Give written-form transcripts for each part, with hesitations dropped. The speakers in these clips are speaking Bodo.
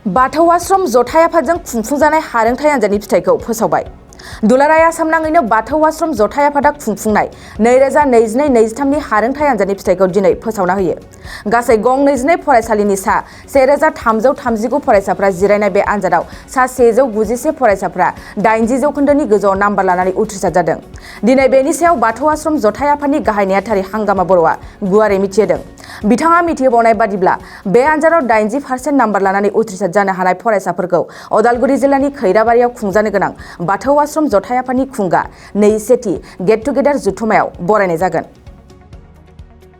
बाथौ आश्रम जथाइ आफादजों खुंफुंजानाय हारोंथाइ आनजादनि फिथाइखौ फोसावबाय। दुलाराय आसाम नाङैनो बाथौ आश्रम जथाइ आफादा खुंफुंनाय 2022-23 नि हारोंथाइ आनजादनि फिथाइखौ दिनै फोसावना होयो। गासै गं 22 फरायसालिनि सा 1339 फरायसाफ्रा जिरायनाय बे आनजादाव सा 191 फरायसाफ्रा 80 जौखोन्दोनि गोजौआव नाम्बार लानानै उथ्रिसार जादों। दिनै बेनि सायाव बाथौ आश्रम जथाइ आफादनि गाहाय नेहाथारि हांगामा बर'आ गुवारै मिथिहोदों। बिथाङा मिथिहोबावनाय बादिब्ला बे आनजादाव 80% नाम्बार लानानै उथ्रिसार जानो हानाय फरायसाफोरखौ अदालगुरि जिल्लानि खैराबारियाव खुंजानो गोनां बाथौ आश्रम जथाइ आफादनि खुंगा 22थि गेट टुगेदार जुथुमायाव बरायनाय जागोन।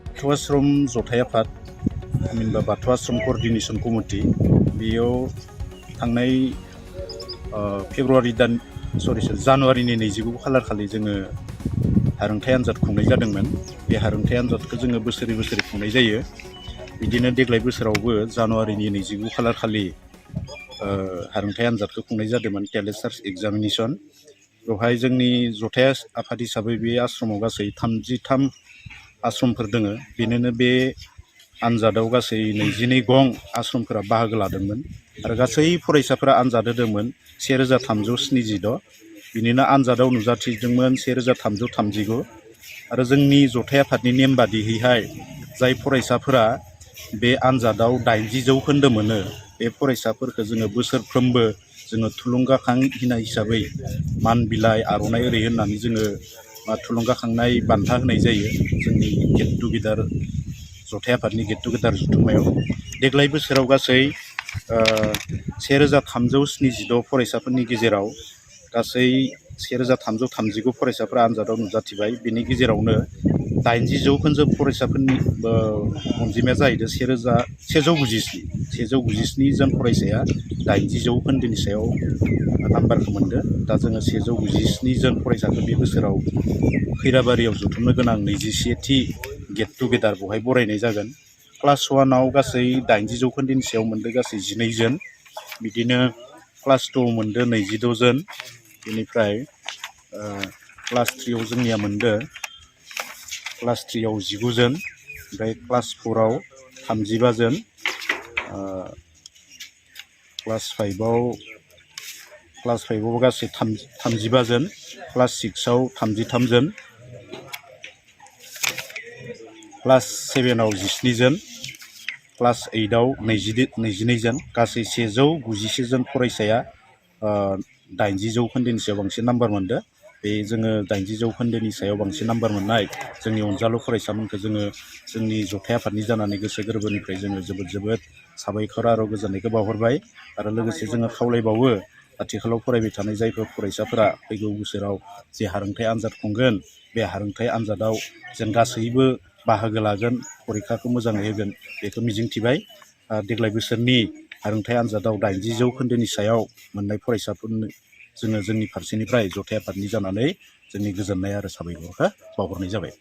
बाथौ आश्रम जथाइ आफाद थामहिनबा बाथौ आश्रम क'र्डिनेशन कमिटि बेयाव थांनाय जानुवारिनि 29 खालार खालि जोङो हारोंथाइ आनजाद खुंनाय जादोंमोन। बे हारोंथाइ आनजादखौ जोङो बोसोरै खुंनाय जायो। बिदिनो देग्लाय बोसोरावबो जानुवारिनि 29 खालार खालि हारोंथाइ आनजादखौ खुंनाय जादोंमोन, टेलेन्ट सार्च एग्जामिनेशन। बेवहाय जोंनि जथाइ आफाद हिसाबै बे आश्रमाव गासै 33 आश्रमफोर दोङो। बेनिनो बे आनजादाव गासै 22 गं आश्रमफोरा बाहागो लादोंमोन आरो गासै फरायसाफोरा आनजाद होदोंमोन 1376। बिनिनो आनजादाव नुजाथिदोंमोन 1339 आरो जोंनि जथाइ आफादनि नेम बादियैहाय जाय फरायसाफोरा बे आनजादाव 80 जौखोन्दो मोनो, बे फरायसाफोरखौ जोङो बोसोरफ्रोमबो जोङो थुलुंगाखां होनाय हिसाबै मान बिलाइ आर'नाइ ओरै होननानै जोङो थुलुंगाखांनाय बान्था होनाय जायो जोंनि गेट टुगेदार जथाइ आफादनि गेट टुगेदार जुथुमायाव। देग्लाय बोसोराव गासै 1376 फरायसाफोरनि गेजेराव गासै 1339 फरायसाफोरा आनजादाव नुजाथिबाय। बेनि गेजेरावनो 80 जौखोन्दो फरायसाफोरनि अनजिमाया जाहैदों 197 जन फरायसाया 80 जौखोन्दोनि सायाव नाम्बारखौ मोनदों। दा जोङो 197 जन फरायसाखौ बे बोसोराव खैराबारियाव जुथुमनो गोनां 21थि गेट टुगेदार बेवहाय बरायनाय जागोन। क्लास 1आव गासै 80 जौखोन्दोनि सायाव मोनदों गासै 12 जन। बिदिनो क्लास 2आव मोनदों 26 जन। बेनिफ्राय क्लास 3आव जोंनिया मोनदों क्लास 3आव 19 जन। ओमफ्राय क्लास 4आव 35 जन। क्लास 5आव गासै 35 जन। क्लास 6आव 33 जन। क्लास 7आव 17 जन। क्लास 8आव 22 जन। गासै 191 जन फरायसाया 80 जौखोन्दोनि सायाव बांसिन नाम्बार मोनदों। बे जोङो 80 जौखोन्दोनि सायाव बांसिन नाम्बार मोननाय जोंनि अनजालु फरायसामोनखौ जोङो जोंनि जथाइ आफादनि जानानै गोसो गोरबोनिफ्राय जोङो जोबोद साबायखर आरो गोजोननायखौ बावहरबाय। आरो लोगोसे जोङो खावलायबावो आथिखालाव फरायबाय थानाय जायफोर फरायसाफोरा फैगौ बोसोराव जे हारोंथाइ आनजाद खुंगोन, बे हारोंथाइ आनजादाव जों गासैबो बाहागो लागोन, फरिखाखौ मोजाङै होगोन बेखौ मिजिंथिबाय। देग्लाय बोसोरनि हारोंथाइ आनजादाव 80 जौखोन्दोनि सायाव मोननाय फरायसाफोरनो जोङो जोंनि फारसेनिफ्राय जथाइ आफादनि जानानै जोंनि गोजोननाय आरो साबायखरखौ बावहरनाय जाबाय।